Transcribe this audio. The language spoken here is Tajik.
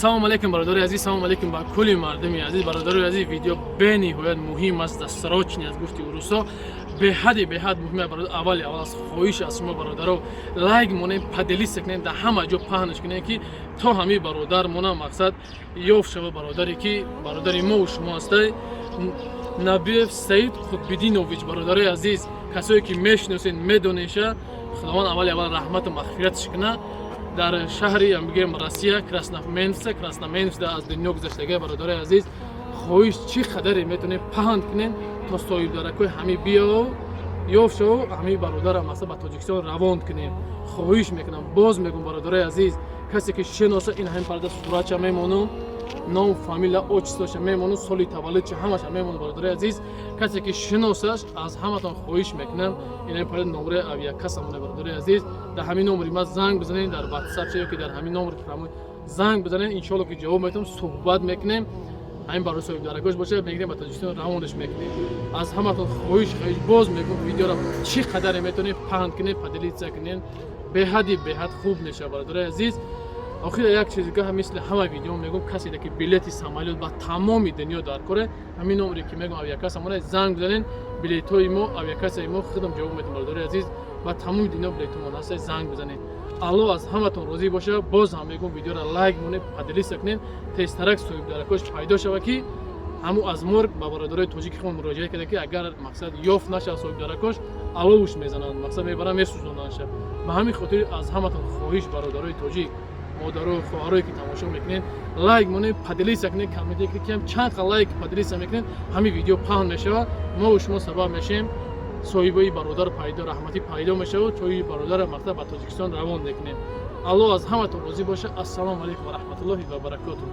Ассалому алайкум, бародари азиз, салому алайкум ба кулли мардуми азиз. Бародари азиз, видео бениҳоят муҳим аст, дастрочный аст, гуфти урусо, беҳади беҳад муҳим аст. Бародар, аввали аввал аз хоҳиш аз шумо, бародаро, лайк монем, поделиться кунем, дар ҳама ҷо паҳнш кунем, ки то ҳамин бародар мона мақсад ёфт шава. Бародаре ки бародари мову шумо ҳастай, Набиев Саид Қутбидинович. Бародарои азиз, касое ки мешиносед, медонеша, Худованд аввали аввал раҳмату мағфиратш куна. Дар шаҳри, бигем, Россия, Красноменск аз дунё гузаштага. Бародарои азиз, хоҳиш, чӣ қадаре метавонем, паҳн кунем, то соҳибдаракҳои ҳамин биё ёфт шав, ҳамин бародара масалан ба Тоҷикистон равон кунем. Хоҳиш мекунам, боз мегӯм, бародарои азиз, касе ки шиноса, ин ҳамин парда суратша мемонум, ном, фамилия, отчество ша мемонум, соли таваллудша, ҳамаша мемонум. Бародарои азиз, касе ки шиносаш, аз ҳаматон хоҳиш мекунам, ин ҳамин парда номраи авиакассамона. Бародарои азиз, дар ҳамин номери ма занг бизанед, дар ватсапша ё ки дар ҳамин номери прямой занг бизанед, иншоалло ки ҷавоб метавам, суҳбат мекунем. Ҳамин барои соҳибдаракош боша, мегирем, ба Тоҷикистон равонаш мекунем. Аз ҳаматон хоҳиш, боз мегӯм, видеоро чӣ қадаре метавонем, паҳн кунем, поделиться кунем, беҳади беҳад хуб мешавад. Бародарои азиз, охир як чизга, мисли ҳама видео мегӯм, касе ки билети самолёт ба тамоми дунё дар коре, ҳамин номере ки мегӯм, авиакассамона занг бизанед. Билетҳои мо, авиакассаи мо, худам ҷавоб медиҳам. Бародарои азиз, ба тамоми дунё билетҳомон ҳаста, занг бизанед. Аллоҳ аз ҳаматон розӣ боша. Боз ҳам мегӯм, видеоро лайк монед, поделиться кунед, тезтарак соҳибдаракош пайдо шава, ки ҳаму аз морг ба бародарои тоҷики худмон муроҷиат карда, ки агар мақсад ёфт нашавад соҳибдаракош, аловуш мезананд, мақсад мебаранд, месӯзонандша. Ба ҳамин хотир аз ҳаматон хоҳиш, бародарои тоҷик, модару хоҳарое ки тамошо мекунед, лайк монед, поделиться кунед, комментарий кунед, ки чанд қа лайк, поделиться мекунед, ҳамин видео паҳн мешавад, мо шумо сабаб мешем, соҳибои бародар пайдо, раҳматӣ пайдо мешавад, чои бародарро мақсад ба Тоҷикистон равон мекунем. Аллоҳ аз ҳаматон розӣ боша. Ассалому алайкум ва раҳматуллоҳи ва баракотуҳ.